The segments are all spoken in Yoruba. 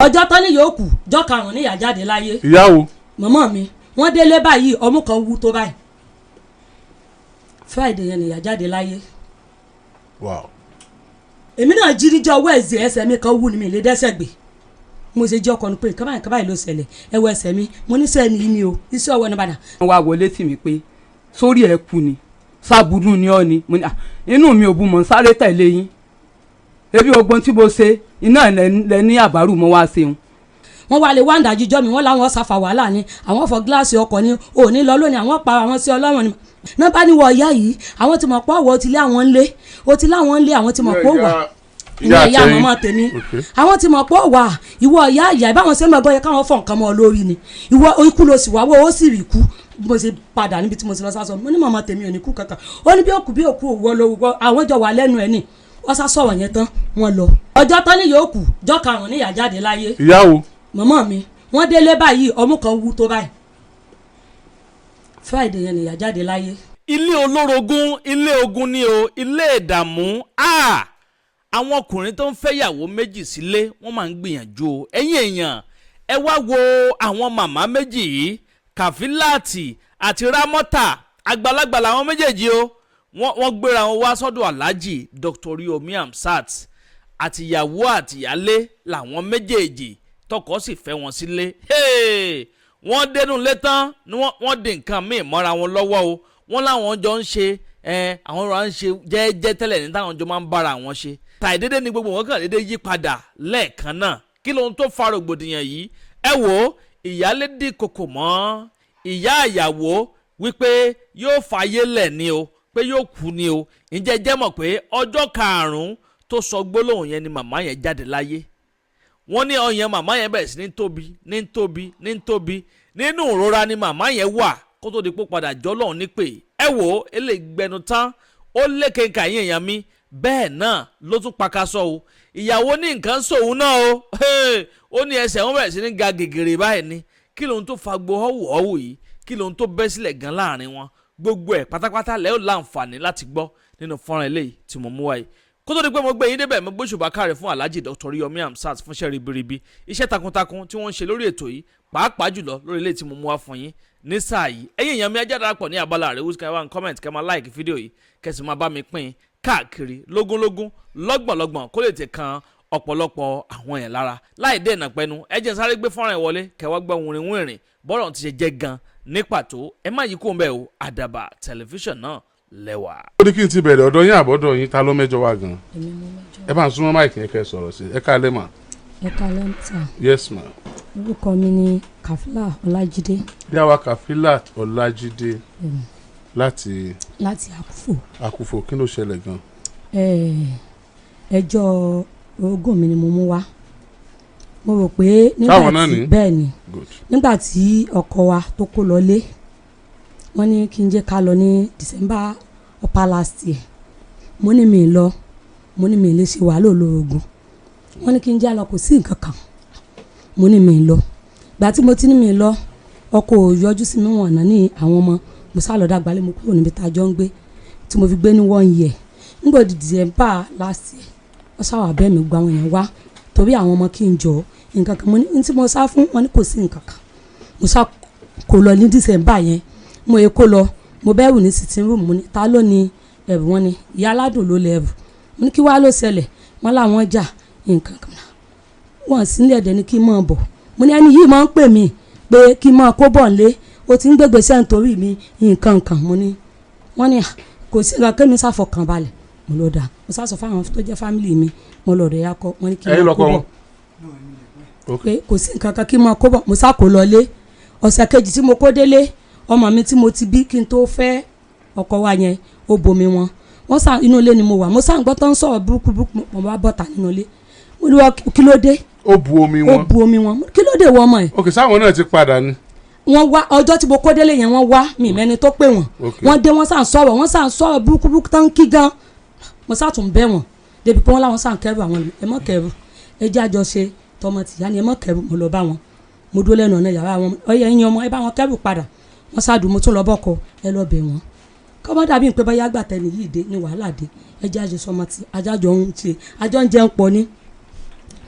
Ọjọ́ tán ní yòókù jọ́ karùn-ún níyà jáde láyé. Ìyàwó. Màmá mi, wọ́n délé báyìí, ọmú kan wú tó báyìí. Friday yẹn níyà jáde láyé. Wow. Èmi náà jí níjọ́ Wednesday, ẹsẹ̀ mi kan wú ni, mi lè dẹ́sẹ̀ gbé. Mo ṣe jẹ́ ọkọ ni pé nǹkan báyìí, nǹkan báyìí ló ṣẹlẹ̀. Ẹ wọ ẹsẹ̀ mi, mo ní sẹ́ni yìí ni o, iṣẹ́ ọwọ́ ní padà. Wọ́n wá wọlé tì mí pé sórí ẹ̀ kú ni, sábúrú ni ọ́ ni. Mo ní, "Ah, inú mi ò bu, mọ̀ ń sáré tẹ̀lé yín, ebi ọgbọ́n tí mo ṣe iná lẹ ní àbárù mo wá ṣeun." Wọ́n wá lè wá ń dájú jọ́ mi, wọ́n láwọn ṣàfà wàhálà ni, àwọn fọ gíláàsì ọkọ̀ ni ò ní lọ lónìí, àwọn pa àwọn sí ọlọ́run ni nọ́mbà ni. Wọ ìyá yìí, àwọn ti mọ̀ pé ọ̀wọ́ ti lé àwọn ńlé, ó ti láwọn ńlé, àwọn ti mọ̀ pé ó wà ìyá ìyá màmá tèmi. Àwọn ti mọ̀ pé ó wà ìwọ ìyá ìyá ìbáwọn ṣe mọ̀ gbọ́ yẹ káwọn fọ nǹkan mọ́ ọ lórí ni. Ìwọ ikú ló sì wá wọ́, ó sì rí ikú. Bí mo ṣe padà níbi tí mo ti lọ sásọ, mo ní màmá tèmi ò ní kú kankan. Ó ní bí òkú bí òkú òwò lọ, àwọn jọ wà lẹ́nu ẹ̀ ní wọ́n sá sọ̀rọ̀ yẹn tán, wọ́n lọ. Ọjọ́ tán ní yòókù jọ́ karùn-ún níyà jáde láyé. Ìyàwó. Màmá mi, wọ́n délé báyìí, ọmú kan wú tó báyìí. Friday yẹn nìyà jáde láyé. Ilé olórogún, ilé ogun ni o, ilé ìdààmú. Àwọn ọkùnrin tó ń fẹ́yàwó méjì sílé, wọ́n máa ń gbìyànjú o. Ẹ̀yin èèyàn, ẹ wá wo àwọn màmá méjì yìí, Kàfíláàtì àti Rámọ́tà. Àgbàlagbà làwọn méjèèjì o. Wọ́n gbéra wọn wá sọ́dọ̀ Alhaji Dr. Yomi Amsat. Àtìyàwó àtìyálé làwọn méjèèjì, tọkọ sì fẹ́ wọn sílé. Wọ́n dénú lé tán ni wọ́n di nǹkan míì mọ́ra wọn lọ́wọ́ o. Wọ́n láwọn jọ ń ṣe, àwọn ọ̀rọ̀ à ń ṣe jẹ́ẹ́jẹ́ tẹ́lẹ̀ ní táwọn jọ máa ń bára wọn ṣe. Tàìdédé ni gbogbo wọn kàn déédé yí padà lẹ́ẹ̀kan náà. Kí lóhun tó fa rògbòdìyàn yìí? Ẹ wò ó, ìyálé dì kòkò mọ́ ìyá ìyàwó wípé yóò fàyè lẹ̀ ni o, pé yóò kú ni o. Ǹjẹ́ jẹ́ mọ̀ pé ọjọ́ karùn-ún tó sọ gbólóhùn yẹn ni màmá yẹn jáde láyé? Wọ́n ní ọyàn màmá yẹn bẹ̀rẹ̀ sí ní tóbi, ní tóbi, ní tóbi. Nínú ìrora ni màmá yẹn wà kó tó di pé padà jọ́lọ́hún nípè. Ẹ wò ó, eléyìí gbẹnu tán, ó lékeka yín èèyàn mi. Bẹ́ẹ̀ náà ló tún pakasọ o. Ìyàwó ní nǹkan sòun náà o. Ó ní ẹsẹ̀ wọn bẹ̀rẹ̀ sí ní ga gègèrè báyìí ni. Kí lóhun tó fa gbo họ́wù họ́wù yìí? Kí lóhun tó bẹ́ sílẹ̀ gan láàrin wọn? Gbogbo ẹ̀ pátápátá lẹ́ ò láǹfààní láti gbọ́ nínú fọ́nrán eléyìí tí mo mú wáyé. Kó tó di pé mo gbé yín débẹ̀, mo gbóṣùbà káre fún Alhaji Dr. Yomi Amsat fún iṣẹ́ ribiribi, iṣẹ́ takuntakun tí wọ́n ń ṣe lórí ètò yìí, pàápàá jùlọ lórí ilé tí mo mú wá fún yín ní sáà yìí. Ẹ̀yin èèyàn mi, ajá darapọ̀ ní abala rẹ̀ wíṣí kẹwàá, comment, kẹ́ máa like fídíò yìí, kẹ́ sì máa bá mi pín káàkiri lógúnlógún, lọ́gbọ̀nlọ́gbọ̀n, kó lè tẹ̀ kan ọ̀pọ̀lọpọ̀ àwọn èèyàn lára. Láì dènà pẹ́nu, ẹ jẹ́ n sáré gbé fọ́nrán ẹ̀ wọlé, kẹwàá gbọ́ wìnrìn wìnrìn bọ́rọ̀ ti ṣe jẹ́ gan ní pàtó. Ẹ má yí kó ń bẹ́ẹ̀ o, Àdàbà Tẹlifíṣàn náà lẹ́wà. Ó ní kí n ti bẹ̀rẹ̀ ọ̀dọ̀ yín àbọ̀dọ̀ yín, ta ló mẹ́jọ wá gan? Èmi mo mẹ́jọ. Ẹ bá ń súnmọ́ mic yẹn kẹ́ ẹ sọ̀rọ̀ sí. Ẹ káalẹ́ mà. Ẹ káalẹ́ sà. Yes ma. Orúkọ mi ni Kàfílà Ọlájídé. Yàwá Kàfílà Ọlájídé láti? Láti Àkúfò. Àkúfò. Kí ló ṣẹlẹ̀ gan? Ẹjọ́ ogún mi ni mo mú wá. Mo rò pé nígbà Táwọn náà tí ní? Bẹ́ẹ̀ ni. Good. Nígbà tí ọkọ wa tó kó lọlé, wọ́n ní kí n jẹ́ ká lọ ní December upper last year. Mo ní mi lọ, mo ní mi lè ṣe wàhálà olórogún. Wọ́n ní kí n jẹ́ lọ, kò sí nǹkan kan. Mo ní mi lọ. Ìgbà tí mo ti ní mi lọ, ọkọ ò yọjú sí mi, wọ̀n náà ní àwọn ọmọ. Mo sá lọ dàgbálẹ̀, mo kúrò níbi tá a jọ ń gbé tí mo fi gbé ní one year. Nígbà di December last year, wọ́n sáwà bẹ́ẹ̀ mi gba àwọn èèyàn wá torí àwọn ọmọ, kí n jọ nǹkan kan. Mo ní ní tí mo sá fún wọn ní kò sí nǹkan kan. Mo sá kó lọ ní December yẹn. Mo yẹ kó lọ, mo bẹ̀rù ní sitting room. Mo ní, ta ló ní ẹrù? Wọn ni ìyá aládùn ló lẹ ẹrù. Mo ní, kí wàá ló ṣẹlẹ̀? Wọn làwọn jà nǹkan kan náà, wọn sì ní ẹ̀dẹ̀ ní kí n máa bọ̀. Mo ní ẹni yìí máa ń pè mí pé kí n máa kó bọ̀ nílé, ó ti ń gbégbèsè nítorí mi, nǹkan kan. Mo ní wọ́n ní kò sí nǹkan, kémi ṣàfọkàn balẹ̀. Mo lọ dà, mo sá sọ fáwọn tó jẹ́ family mi, mo lọ rẹ̀ yakọ. Wọ́n ní kí n Ẹ̀yin máa kó lọkọ bọ̀ wọn? Pé kò sí nǹkan kan, kí n máa kó bọ̀. Mo sá kó lọlé. Ọ̀sẹ̀ kejì tí mo kó délé, ọmọ mi tí mo ti bí kí n tó fẹ́ ọkọ wa yẹn, ó bomi wọn. Wọ́n sá inú ilé ni mo wà, mo sá ń gbọ́ tó ń sọ̀rọ̀ burúkú burúkú. Mo bá bọ̀tà nínú ilé, mo ní wọ́n, kí ló dé? Ó bu omi Ó wọn? bu omi wọn. Kí ló dé wọ́n ọmọ ẹ̀? Ok, sáwọn náà ti padà ni? Wọ́n wá. Ọjọ́ tí mo kó délé yẹn, wọ́n wá mi mẹ́ni tó pè wọ́n. Wọ́n dé, wọ́n sá ń sọ̀rọ̀, wọ́n sá ń sọ̀rọ̀ burúkú burúkú tán kí gan. Mo sá tún bẹ̀ wọ́n débi pé wọ́n láwọn sá ń kẹ́rù àwọn. Ẹ mọ́ kẹ́rù, ẹ jẹ́ àjọṣe tọmọ tìyá ni, ẹ mọ́ kẹ́rù. Mo lọ bá wọn, mo dúró lẹ́nu ọ̀nà yàrá wọn. Ọyẹ ẹ̀yin ọmọ, ẹ bá wọn kẹ́rù padà. Wọ́n sá dùn. Mo tún lọ bọ́kọ, ẹ lọ bẹ̀ wọ́n, kọ́mọ́ dàbí pé báyà gbà tẹ́ni yìí dé ní wàhálà dé. Ẹ jẹ́ àjọṣe ọmọ tí ajájọ ń ṣe, àjọ ń jẹun pọ̀ ni.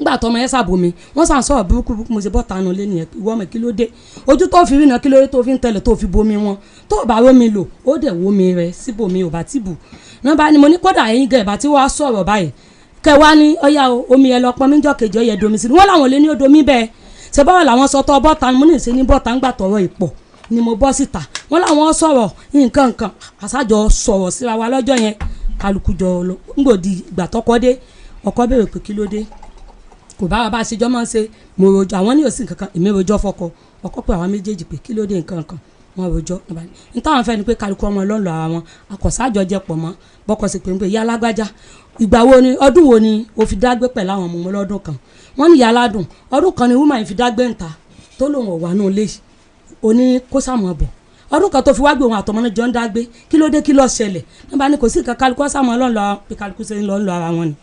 Nígbà tọmọ yẹn sàbomi wọ́n sàn sọ̀rọ̀ burúkú burúkú, mo ṣe bọ́ tanu lé nìyẹn. Ìwọ ọmọ kí ló dé, ojú tó fi rìnà kí ló dé tó fi ń tẹ̀lé tó fi bomi wọn, tó bá rómi lò ó dẹ̀ wómi rẹ síbòmí ò bá tì bù. Nọ́mbà ni mo ní kódà ẹ̀yin gan ìbá tí wàá sọ̀rọ̀ báyìí kẹ wá ní ọyá o, omi ẹ lọ pọn mí jọ kejì ọyẹ domi sí ni wọ́n làwọn lé ní odomi bẹ́ẹ̀. Ṣe báwo làwọn sọ tọ bọ́ta, mo ní ìṣe ní bọ́ta ńgbà tọrọ ìpọ̀ ni mo bọ́ síta. Wọ́n làwọn sọ̀rọ̀ nǹkan nǹkan, àṣàjọ sọ̀rọ̀ síra wa lọ́jọ́ yẹn, kálukú jọ lọ. Ngbòdì ìgbà tọkọ dé, ọkọ béèrè pé kí ló dé, kò bá wa bá ṣe jọ máa ń ṣe. Mo rojọ́, àwọn ní òsì nǹkan kan, èmi rojọ́ fọkọ, ọkọ pé àwọn méjèèjì pé kí ló dé nǹkan kan, wọn rojọ́. N táwọn fẹ́ ni pé kálukú ọmọ lọ́nlọ́ ara wọn, akọ̀sájọ jẹ pọ̀ mọ́. Bọ́kọ sì pé ń pè ìyá alágbájá, ìgbà wo ni ọdún wo ni o fi dágbé pẹ̀lú àwọn ọmọ ọmọ lọ́dún kan? Wọ́n ní ìyá aládùn ọdún kan ni woman yìí fi dágbé ń ta tó lòun ọ̀wà náà lé oní kó sàmọ̀ bọ̀. Ọdún kan tó fi wá gbé òun àtọmọ náà jọ ń dágbé, kí ló dé, kí ló ṣẹlẹ̀? Wọ́n bá ní kò sí nǹkan, kálukú sàmọ̀ lọ́nlọ́ pé kálukú ṣe ń lọ́ ara wọn ni.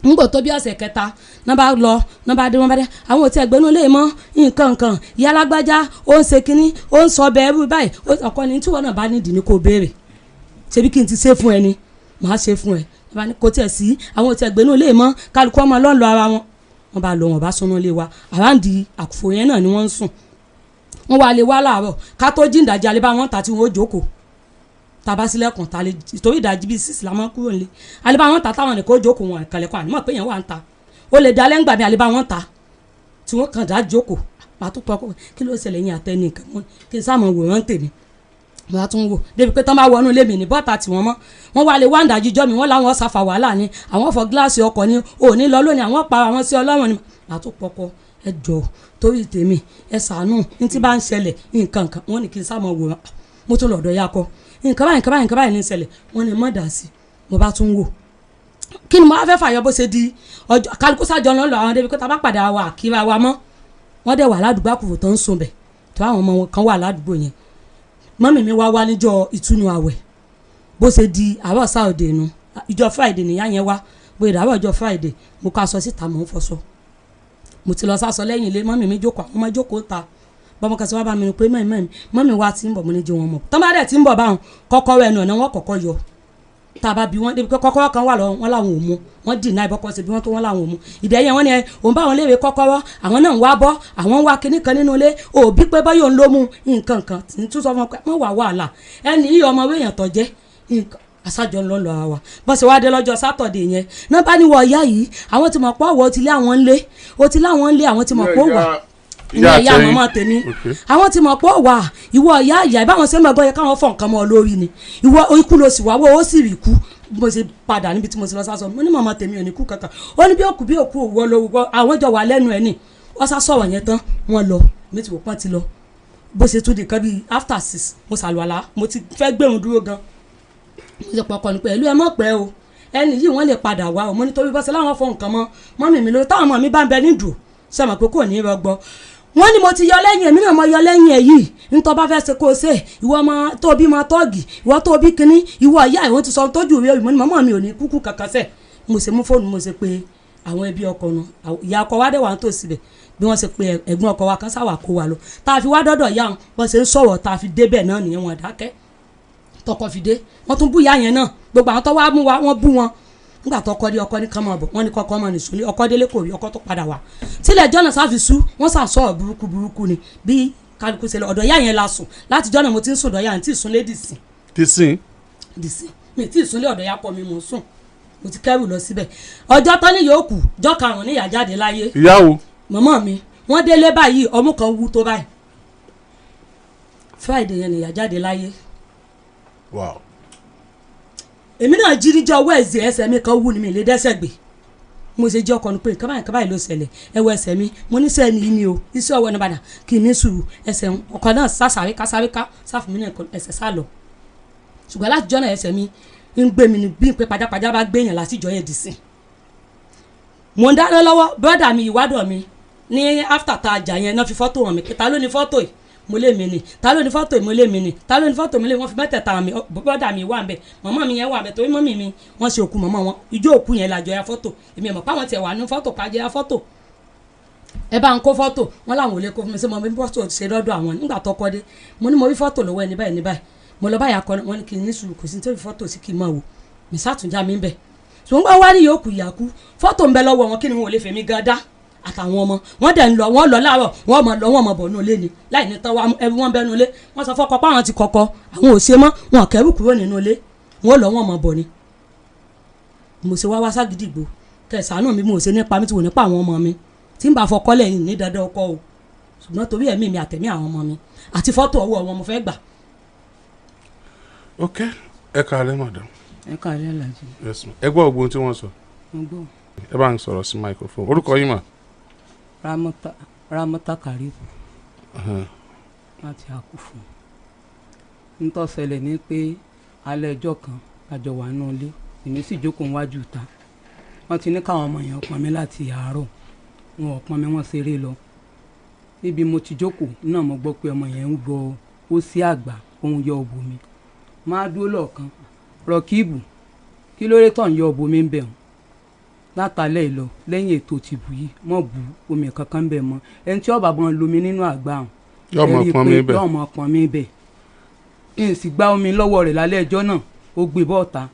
Ngbò tó bí ọ̀sẹ̀ kẹta náà bá lọ, náà bá dé, wọ́n bá dé àwọn òtí ẹgbẹ́ inú ilé mọ́ nǹkan nǹkan. Ìyá alágbájá ó ń ṣe kínní, ó ń sọ bẹ́ẹ̀ rú báyìí. Ọkọ ni tí wọn náà bá nídìí ni kò béèrè, ṣebí kí n ti ṣe fún ẹ ni màá ṣe fún ẹ. Bá ní kò tiẹ̀ sí àwọn òtí ẹgbẹ́ inú ilé mọ́, kálukú ọmọ lọ́nlọ́ ara wọn. Wọ́n bá lọ, wọ́n bá súnú ilé wa, àràǹdì àkùfò yẹn náà ni wọ́n ń sùn. Wọ́n wá lé wá láàárọ̀ ká tó jí ìdajì alẹ́ bá wọn ta tí wọ́n ó jókòó taba sílẹ̀kùn ta lè torí ìdajì bíi 6 la máa kúrò nílé alẹ́ bá wọn ta táwọn nìkan ó jókòó wọn kàlẹ́kọ̀ọ́ ànímọ̀ pé yẹn wà ń ta ó lè dalẹ́ ńgbà mi alẹ́ bá wọn ta tí wọ́n kàn dá jókòó. Pàtó pọ̀ kí ló ṣẹlẹ̀ yín àtẹni nǹkan wọn kí n sáà mọ̀ wòran tèmi. Mo bá tún wò débi pé tán bá wọnú ilé mi ní bọ́tà tí wọ́n mọ́ wọ́n wá lè wá ǹdàjí jọ́ mi, wọ́n láwọn ṣàfà wàhálà ni, àwọn fọ gíláàsì ọkọ̀ ni ò ní lọ lónìí, àwọn pa àwọn sí ọlọ́run ni. Pàtó pọkọ ẹ jọ torí tèmi ẹ ṣàánú ní tí bá ń ṣẹlẹ̀ nǹkan kan, wọ́n ní kí n sáà mọ̀ wòran. Mo tún lọ́dọ̀ ya kọ nǹkan báyìí nǹkan báyìí nǹkan báyìí ní ṣẹlẹ̀, wọ́n ní mọ̀ dà sí. Mo bá tún wò kí ni mo wá fẹ́ fàyọ bó ṣe di ọjọ́ kálukú sájọ lọ́n lọ àwọn débi pé tá a bá padà wà kíra wa mọ́. Wọ́n dẹ̀ wà ládùúgbò àkùrọ̀ tó ń sùn bẹ̀ tó àwọn ọmọ wọn kan wà ládùúgbò yẹn. Mọ́mì mi wá wá níjọ́ ìtúnu àwẹ̀ bó ṣe di àárọ̀ sáòdè nu ìjọ Friday nìyá yẹn wá. Bó ṣe dàárọ̀ ọjọ́ Friday mo kó aṣọ síta mò ń fọṣọ, mo ti lọ sásọ lẹ́yìn ilé mọ́mì mi jókòó, àwọn ọmọ jókòó ta bọ́mọ kan sọ wá bá mi pé mọ́mì mọ́mì wa ti ń bọ̀, mo ní jẹ́ wọn mọ̀ tọ́ bá dẹ̀ ti ń bọ̀ báwọn kọ́kọ́rọ́ ẹnu ọ̀nà wọn kọ́kọ́ yọ tá a bá bí wọn débi pé kọ́kọ́rọ́ kan wà lọ́wọ́ wọn làwọn ò mú, wọn dì náà ìbọ́kọ́ sí bí wọ́n tó wọn làwọn ò mú. Ìdẹ́yẹ wọn ni òun bá wọn léèrè kọ́kọ́rọ́, àwọn náà ń wá bọ́, àwọn ń wá kinní kan nínú ilé òbí pé báyọ̀ ń ló mú nǹkan kan tí ń tún sọ fún wọn pé wọ́n wà wàhálà ẹni yìí ọmọ wéèyàn tó jẹ́ nǹkan àṣàjọ ń lọ lọ àwa. Bọ́n ṣe wá dé lọ́jọ́ sátọ̀dé yẹn náà bá ní wọ ìyá yìí àwọn ti mọ̀ pé ọ̀wọ́ ti lé àwọn ńlé, ó ti láwọn ńlé, àwọn ti mọ̀ pé ó wà ìyá ìyá màmá tèmi, àwọn ti mọ̀ pé ó wà ìwọ ìyá ìyá ìbáwọn ṣe ń gbọ́ yẹ káwọn fọ nǹkan mọ́ ọ lórí ni ìwọ ikú ló sì wá wọ́ ó sì rí kú. Mo ṣe padà níbi tí mo ti lọ sásọ mo ní màmá tèmi ò ní kú kankan, ó ní bí òkú bí òkú òwò lọ àwọn jọ wà lẹ́nu ẹ̀ ní. Wọ́n sá sọ̀rọ̀ yẹn tán wọ́n lọ mi ti wò pọ́n ti lọ. Bó ṣe tún di nǹkan bíi after 6 mo ṣàlùwàlá, mo ti fẹ́ gbẹ̀rún dúró gan. Mo ṣe pọkàn ní pẹ̀lú ẹ mọ̀ pẹ́ o ẹni yìí wọ́n lè padà wá o. Mo nítorí bọ́sẹ̀ láwọn fọ nǹkan mọ́ mọ́mì mi lórí táwọn ọmọ mi bá ń bẹ nídùú ṣe mọ̀ pé kò ní rọgbọ. Wọ́n ní mo ti yọ lẹ́yìn èmi náà mo yọ lẹ́yìn ẹ̀ yìí ntọ́ bá fẹ́ ṣe kó o ṣe ìwọ ọmọ tó bí ma tọ́ọ̀gì ìwọ tó bí kínní ìwọ ìyá ìwọ ti sọ tójú rí òyìnbó ni màmá mi ò ní kúkú kankan sẹ̀. Mo ṣe mú fóònù mo ṣe pé àwọn ẹbí ọkọ nu ìyá ọkọ wa dẹ̀ wà ń tò síbẹ̀ bí wọ́n ṣe pé ẹ̀gbọ́n ọkọ wa kan sáwà kó wa lọ tá a fi wá dọ́dọ̀ ìyá wọn bọ́n ṣe ń sọ̀rọ̀ tá a fi débẹ̀ náà nìyẹn wọn dákẹ́ tọkọ fi dé wọ́n tún bú ìyá yẹn náà gbogbo àwọn tó wá mú wa wọ́n bú wọn. Nígbà tó ọkọ dé ọkọ ní kàn máa bọ̀ wọ́n ní kọ́kọ́ máa nìṣó ní ọkọ délé kò rí ọkọ tó padà wá tílẹ̀ jọ́nà sáfi sú wọ́n sà sọ̀rọ̀ burúkú burúkú ni bí kálukú ṣe lọ ọ̀dọ̀ ìyá yẹn la sùn láti jọ́nà mo ti ń sùn ọ̀dọ̀ ìyá yẹn tí ì sùn lé dìsìn. Dìsìn. Dìsìn mi tí ì sùn lé ọ̀dọ̀ ìyá pọ̀ mi mò ń sùn mo ti kẹ́rù lọ síbẹ̀ ọjọ́ tán ní yòókù jọ́ karùn-ún níyà jáde láyé. Ìyáwó. Màmá mi wọ́n délé báyìí ọmú kan wú tó báyìí Friday yẹn níyà jáde láyé. Wow. Èmi náà jí níjọ́ wẹ́ẹ̀sì ẹsẹ̀ mi kan wú ni mi lè dẹ́sẹ̀ gbé mo ṣe jẹ́ ọkọ ni pé nǹkan báyìí nǹkan báyìí ló ṣẹlẹ̀ ẹ wọ ẹsẹ̀ mi mo ní sẹ́ni yìí ni o iṣẹ́ ọwọ́ ẹni padà kì í ní sùúrù ẹsẹ̀ ọkọ náà sásàrí kásáré ká sáfù mi náà ẹsẹ̀ sá lọ ṣùgbọ́n láti jọ́nà ẹsẹ̀ mi ń gbé mi ní bí pé pajápajá bá gbé yàn látijọ́ yẹn dì sí. Mo ń dáná lọ́wọ́ brọ́dà mi ìwádọ̀ mi ní after tá a jà yẹn náà fi fọ́tò hàn mí pé ta ló ní fọ́tò yìí mo lé mi ni ta ló ní fọ́tò mo lé mi ni ta ló ní fọ́tò mi lé wọ́n fi mẹ́tẹ̀ẹ̀ta mi bọ́dà mi wà nbẹ màmá mi yẹn wà nbẹ torí mọ́mì mi wọ́n ṣe òkú màmá wọn ijó òkú yẹn làjọ ya fọ́tò èmi ẹ̀ mọ̀ páwọn tiẹ̀ wà ní fọ́tò kájọ ya fọ́tò ẹ bá ń kó fọ́tò wọn làwọn ò lè kó fún mi ṣé mo bí fọ́tò ṣe lọ́dọ̀ àwọn nígbà tó kọ́ dé mo ní mo rí fọ́tò lọ́wọ́ ẹni báyìí ní báyìí mo lọ báyà kọ́ wọn ní kí n ní sùúrù kò sí nítorí fọ́tò sí kí n máa wò mi sátúnjá mi ń bẹ̀ ṣùgbọ́n wá ní yòókù ìyàkú fọ́tò ń bẹ lọ́wọ́ wọn kí ni wọn ò lè fèmí gan dá. àtàwọn ọmọ. Wọ́n dẹ̀ ń lọ, wọ́n lọ láàárọ̀, wọ́n mọ̀ lọ, wọ́n mọ̀ bọ̀ nù ilé ni láì ní tán wá ẹbí wọ́n bẹ́nu ilé. Wọ́n sọ fọ́kọ pé àwọn ti kọ́kọ́, àwọn ò ṣe mọ́, wọn kẹ́rù kúrò nínú ilé, wọ́n lọ, wọ́n mọ̀ bọ̀ ni. Mo ṣe wá wá ságídígbò kẹsànán mi, mo ṣe nípa mi tí wò nípa àwọn ọmọ mi tí ń bá fọkọ́lẹ̀ yìí ní dandan ọkọ o, ṣùgbọ́n torí ẹ̀mí mi àtẹ̀mí àwọn ọmọ mi àti fọ́tò ọwọ́ wọn mo fẹ́ gbà. Ok, ẹ káalẹ́ madam. Ẹ káalẹ́ Alhaji. Yes ma. Ẹ gbọ́ ogun tí wọ́n sọ. Mo gbọ́. Ẹ bá ń sọ̀rọ̀ sí microphone. Orúkọ yín mà? Ramota Karim láti Àkúfù. Ń tó ṣẹlẹ̀ ní pé alẹ́ ọjọ́ kan àjọ wà nínú ilé, èmi sì jókòó níwájú ìta. Wọ́n ti ní káwọn ọmọ yẹn pọn mi láti àárọ̀, wọn ò pọn mi, wọ́n ṣeré lọ. Níbi mo ti jókòó náà mo gbọ́ pé ọmọ yẹn ń gbọ́ ó sí àgbà, òun yọ òbò mi. Máa dúró lọ́ọ̀kan, Rọ̀kíìbù, kí ló dé tó ń yọ òbò mi ń bẹ̀ wọ́n? Látàlẹ́ ìlọ lẹ́yìn ètò tìbù yìí mọ̀ bu omi kankan ń bẹ̀ mọ́. Ẹni tí ọba bọ́n lomi nínú àgbà hàn Yóò mọ̀ pọn mi bẹ̀. Yóò mọ̀ pọn mi bẹ̀. N sì gba omi lọ́wọ́ rẹ̀ lálẹ́ ẹjọ́ náà, ó gbé bọ́ọ̀ta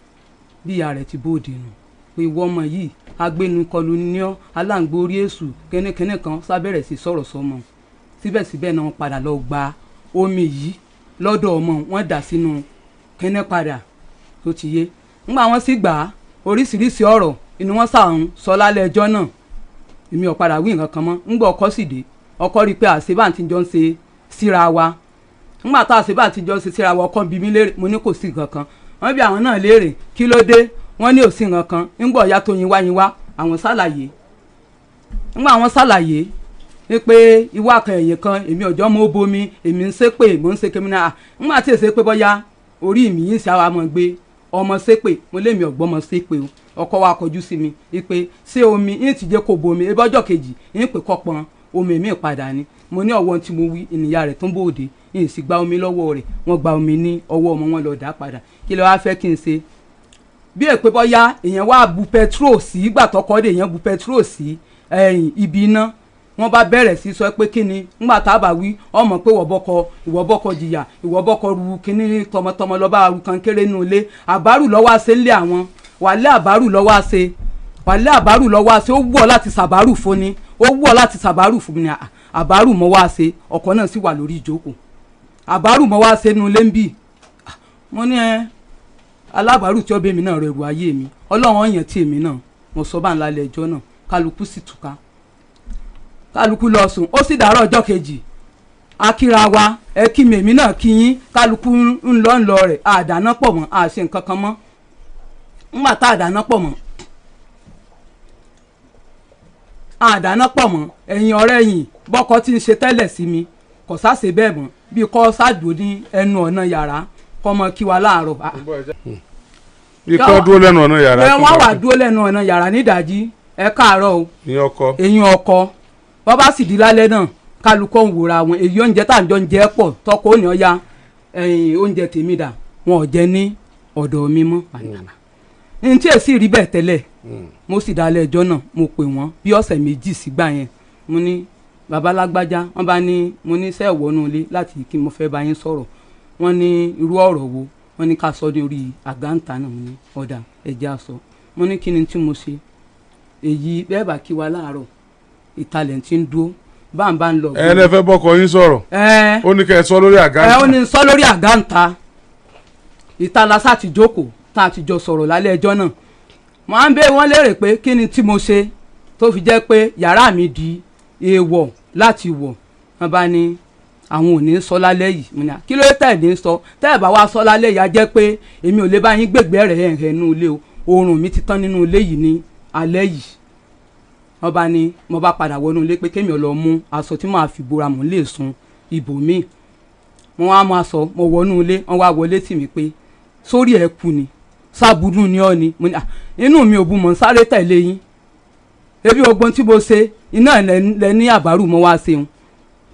bí ìyá rẹ̀ ti bóde nù. Pé ìwọ ọmọ yìí agbẹnukọlù ní ọ́, aláǹgbó orí èṣù kẹ́nẹ́kẹ́nẹ́ kan sábẹ̀rẹ̀ sí sọ̀rọ̀ sọmọ. Síbẹ̀síbẹ̀ náà wọ́n padà lọ gba omi yìí lọ́dọ̀ ọmọ, wọ́n dà sínú kẹ́nẹ́ padà tó ti yé. Ńgbà wọ́n sì gbà á, oríṣiríṣi ọ̀rọ̀ inú wọn sàn sọ lálẹ́ ẹjọ́ náà. Èmi ò padà wí nǹkan kan mọ́. Ńgbà ọkọ sì dé, ọkọ rí i pé àṣebà ti jọ ń ṣe síra wa. Ńgbà tá àṣebà ti jọ ń ṣe síra wa, ọkọ bí mi léèrè, mo ní kò sí nǹkan kan. Wọ́n bí àwọn náà léèrè kí ló dé, wọ́n ní ò sí nǹkan kan. Ńgbà ọ̀yá tó yin wá yin wá, àwọn ṣàlàyé. Ńgbà àwọn ṣàlàyé pé ìwà kan ẹ̀yìn kan, èmi ọ̀jọ́ mo bomi, èmi ń ṣépè, mò ń ṣe kémi náà. Ńgbà tí èsè pé bọ́yá orí mi yìí ń ṣe àwọn ọmọ gbé ọmọ ṣépè, mo lémi ọ̀gbọ́n mọ ṣépè o. Ọkọ wa kọjú sí mi pé ṣé omi yín ti jẹ́ kó bomi, ebi ọjọ́ kejì yín pè kọ́ pọn omi mi padà ni. Mo ní ọwọ́ tí mo wí ìníyà rẹ̀ tó ń bòde, yín sì gba omi lọ́wọ́ rẹ̀, wọ́n gba omi ní ọwọ́ ọmọ wọn lọ dá padà. Kí ló wá fẹ́ kí n ṣe? Bí èpè bọ́yá èèyàn wá bu pẹtrol sí, ìgbà tọkọ dé èèyàn bu pẹtrol sí ẹ̀yìn ibi iná, wọ́n bá bẹ̀rẹ̀ sí sọ pé kí ni ńgbà tá a bá wí ọmọ pé ìwọ bọ́kọ jìyà, ìwọ bọ́kọ ru kíní tọmọtọmọ lọ́ba ru kankéré nù ilé, àbárù lọ́wọ́ àṣẹ ńlẹ̀ àwọn wàlẹ́ àbárù lọ́wọ́ àṣẹ, wàlẹ́ àbárù lọ́wọ́ àṣẹ, ó wù ọ́ láti sàbárù fún ni, ó wù ọ́ láti sàbárù fún ni, àbárù mọ́ wá ṣe. Ọkọ náà sì wà lórí ìjókòó, àbárù mọ́ wá ṣe nu ilé ń bì. Mo ní ẹ alábàárù tí ó bẹ́ mi náà rẹrù ayé mi, Ọlọ́run ọ̀yàn tí èmi náà mo sọ bá ń lálẹ́ ẹjọ́ náà, kálukú sì túká, kálukú lọ sùn. Ó sì dàárọ̀ ọjọ́ kejì, akíra wa, ẹ kí mi èmi náà kí yín, kálukú ń lọ ń lọ rẹ̀, àdáná pọ̀ mọ́, àṣe nǹkan kan mọ́. Ńgbà tá àdáná pọ̀ mọ́, àdáná pọ̀ mọ́, ẹ̀yìn ọ̀rẹ́ yìí bọ́kọ tí ń ṣe tẹ́lẹ̀ sí mi kò sáṣe bẹ́ẹ̀ mọ́, bí kò ṣáàdùn ní ẹnu ọ̀nà yàrá kọ́ mọ kí wa láàárọ̀. Bí kò dúró lẹ́nu ọ̀nà yàrá. Ẹ wọ́n wà dúró lẹ́nu ọ̀nà yàrá nídàájí, ẹ káàárọ̀ o, ẹ̀yin ọkọ. Bọ́ bá sì di lálẹ́ náà kálukọ́ ń wòra wọn, èyí oúnjẹ tá à ń jọ ń jẹ pọ̀, tọkọ òní ọ̀ya ẹ̀yìn oúnjẹ tèmi dà, wọn ò jẹ ní ọ̀dọ̀ mi mọ́. N tí èsì rí bẹ́ẹ̀ tẹ́lẹ̀, mo sì dalẹ̀ ẹjọ́ náà, mo pè wọ́n bí ọ̀sẹ̀ méjì sígbà yẹn. Mo ní bàbá lágbájá, wọ́n bá ní mo ní sẹ́ wọnú ilé láti kí mo fẹ́ bá yín sọ̀rọ̀. Wọ́n ní irú ọ̀rọ̀ wo? Wọ́n ní ká sọ ní orí àgáǹtà náà. Mo ní ọ̀dà ẹ̀jẹ̀ àsọ. Mo ní kí ni tí mo ṣe? Èyí bẹ́ẹ̀ bá kí wa láàárọ̀, ìtalẹ̀ tí ń dúró bá ń bá ń lọ. Ẹ lè fẹ́ bọ́kọ yín sọ̀rọ̀. Ó ní kẹ́ ẹ sọ lórí àgáǹtà. Ẹ ó ní sọ lórí àgáǹtà. Ìta la sá ti jókòó tá a ti jọ sọ̀rọ̀ lálẹ́ ẹjọ́ náà. Mo á ń bẹ̀ wọ́n léèrè pé kí ni tí mo ṣe tó fi jẹ́ pé yàrá mi di èèwọ̀ láti wọ̀. Wọ́n bá ní àwọn ò ní sọ lálẹ́ yìí. Mo ní kí ló tẹ̀ ní sọ? Tẹ́ ẹ̀ bá wá sọ lálẹ́ yìí á jẹ́ pé èmi ò lè bá yín gbègbè rẹ̀ ẹ̀ nínú ilé o. Oorun mi ti tán nínú ilé yìí ní alẹ́ yìí. Wọ́n bá ní mo bá padà wọnú ilé pé kémi ò lọ mú aṣọ tí màá fi bora mò ń lè sun ibòmíì. Mo wá mú aṣọ, mo wọnú ilé, wọ́n wá wọlé tì mí pé sórí ẹ̀ kú ni, sábúrú ni ọ́ ni. Mo ní inú mi ò bu, mọ̀ ń sáré tẹ̀lé yín. Ebi ogbon tí mo ṣe iná lẹ ní àbárù mo wá ṣeun.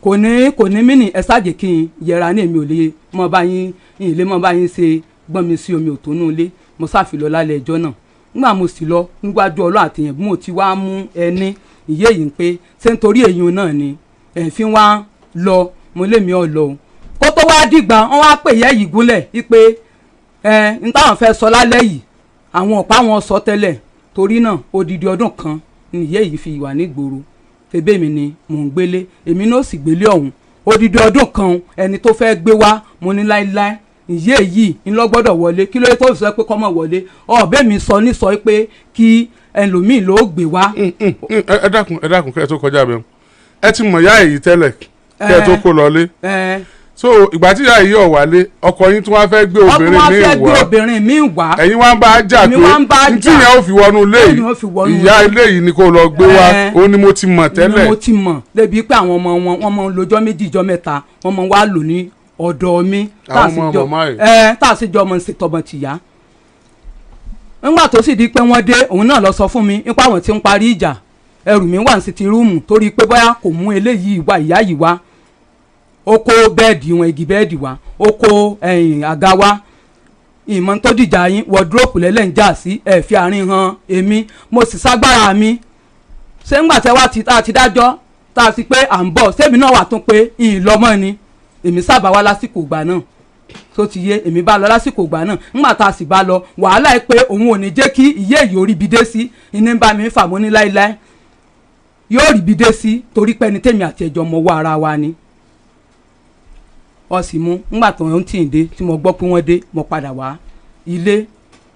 Kò ní mí ní ẹ ṣáàjì kí n yẹra ní èmi ò lè mọ bá yín, ìlé mọ bá yín ṣe gbọ́n mi sí omi òtónú ilé. Mo ṣàfilọ́ lálẹ́ ẹjọ́ náà. Nígbà mo sì lọ níwájú Ọlọ́run àtìyàn bí mo ti wá mú ẹni ìyé yìí pé ṣé nítorí èyí náà ni ẹ̀ fi wá lọ, mo lé mi ọ̀ lọ o. Kó tó wá dìgbà wọ́n wá pè yẹ́ yìí gúnlẹ̀ wípé ẹ n táwọn fẹ́ sọ lálẹ́ yìí àwọn ọ̀pá wọn sọ tẹ́lẹ̀, torí náà odidi ọdún kan ni ìyé yìí fi wà nígboro. Tẹ̀bẹ́ mi ni mò ń gbélé, èmi náà sì gbélé ọ̀hún odidi ọdún kan. Ẹni tó fẹ́ gbé wá, mo ní láéláé, ìyé yìí ńlọ gbọ́dọ̀ wọlé. Kí ló dé tó fi sọ pé kọ́mọ wọlé? Ọ̀bẹ mi sọ ní sọ pé kí ẹlòmíì ló gbé wá. Ẹ dákun, ẹ dákun, kẹ́ ẹ tó kọjá bẹ́ẹ̀, ẹ ti mọ̀ ìyá èyí tẹ́lẹ̀ kẹ́ ẹ tó kó lọlé? Ẹ. So ìgbà tí ìyá yìí ọ̀ wálé, ọkọ yín tí wọ́n fẹ́ gbé ọkùnrin obìnrin wá míì fẹ́ gbé wá, obìnrin míì wá. Ẹ̀yin wá ń bá a jà Èmi wá ń bá a pé ntí jà. yẹn ò fi wọnú ilé Èmi ò fi wọnú yìí, ìyá ilé. ilé yìí ni kó lọ gbé wá. Ó ní mo ti mọ̀ Ni tẹ́lẹ̀. mo ti mọ̀ débi pé àwọn ọmọ wọn, wọ́n máa ń lọ́jọ́ 2, ìjọ́ 3, wọ́n máa ń wá lò ní ọ̀dọ̀ mi. Tá a Àwọn sì ọmọ màmá yìí. Ẹ tá a sì jọ ọmọ ṣe tọmọ tìyá. Nígbà tó sì di pé wọ́n dé, òun náà lọ sọ fún mi nípa àwọn tí ń parí ìjà, ẹrù mi wà ní sitting room, torí pé bóyá kò mú eléyìí wá, ìyá yìí wá, ó kó bẹ́ẹ̀dì wọn, igi bẹ́ẹ̀dì wá, ó kó ẹ̀yìn àga wá. Ìmọ̀ tó dìjà yín, wardrobe lẹ́lẹ̀ ń jà sí, ẹ̀ fi àárín hàn èmi, mo sì ságbára mi. Ṣé ńgbà tẹ́ wá ti tá a ti dájọ́, tá a ti pé à ń bọ̀, sẹ́mi náà wà tún pé ìlọmọ ni èmi sábà wá lásìkò ìgbà náà tó ti yé èmi bá lọ lásìkò ìgbà náà. Ńgbà tá a sì bá lọ, wàhálà ẹ pé òun ò ní jẹ́ kí ìyé èyí orí bi dé sí ìní ń bá mi fà. Mọ́ ní láéláé, yóò rí bi dé sí, torí pé ẹni tèmi àti ẹjọ́ mọ wọ ara wa ni. Ọ sì mú ńgbà tó ń tì í dé, tí mo gbọ́ pé wọ́n dé, mo padà wá ilé.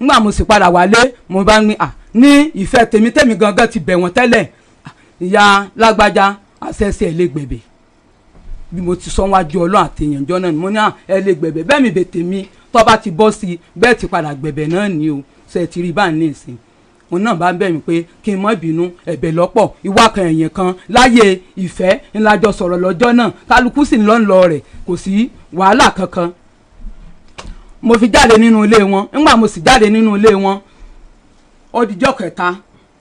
Ńgbà mo sì padà wálé, mo bá ń gbin à ní ìfẹ́ tèmi, tèmi gangan ti bẹ̀ wọ́n tẹ́lẹ̀. À, ìyá lágbájá, àṣẹṣe ẹ̀ lè gbẹ̀bẹ̀ bí mo ti sọ wájú Ọlọ́run àtẹ̀yànjọ́ náà ni. Mo ní à ẹ lè gbẹ̀bẹ̀ bẹ́ẹ̀ mi bẹ̀ tèmi tó bá ti bọ́ sí i bẹ́ẹ̀ ti padà gbẹ̀bẹ̀ náà ni o. Ṣe ti rí báà ní ìsìn, òun náà bá ń bẹ̀ mí pé kí n má bínú, ẹ̀bẹ̀ lọ́pọ̀, ìwà kan ẹ̀yìn kan láyé ìfẹ́ ńlájọ sọ̀rọ̀ lọ́jọ́ náà, kálukú sì ń lọ́ ń lọ rẹ̀, kò sí wàhálà kankan. Mo fi jáde nínú ilé wọn. Ńgbà mo sì jáde nínú ilé wọn, ó dijọ́ kẹta,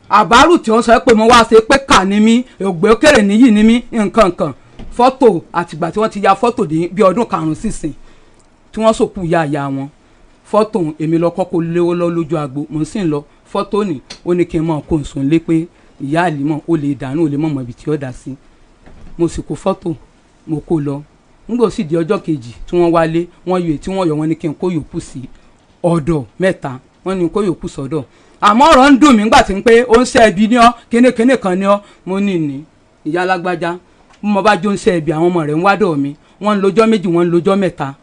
àbárù tí wọ́n sọ pé mo wá ṣe pé kà ní mí, ògbé òkèrè níyì ní mí, nǹkan kan, fọ́tò àtìgbà tí wọ́n ti ya fọ́tò ní bí ọdún 5 sísìn tí wọ́n sòkú ìyá ìyá wọn, fọ́tò èmi lọ kọ́kọ́ léwó lọ lójú agbo, mo sì ń lọ fọ́tò ní. Ó ní kí n mọ̀ kó n sùn lé pé ìyá àlìmọ̀ ó lè dànù, ó lè mọ̀ mọ̀ ibi tí ó dà sí. Mo sì kó fọ́tò, mo kó lọ. Nígbà ó sì di ọjọ́ kejì tí wọ́n wálé, wọ́n yọ èyí tí wọ́n yọ, wọ́n ní kí n kó yòókù sí ọ̀dọ̀ mẹ́ta, wọ́n ní kó yòókù sọ́dọ̀. Àmọ́ ọ̀rọ̀ ń dùn mí nígbà tí ń pé ó ń ṣe ẹbí ní ọ́, kínníkínní kan ní ọ́. Mo ní ní ìyá alágbájá, bí mo bá jó ń ṣe ẹbí, àwọn ọmọ rẹ̀ ń wádọ̀ mi, wọ́n ń lọ́jọ́ 2, wọ́n ń lọ́jọ́ 3,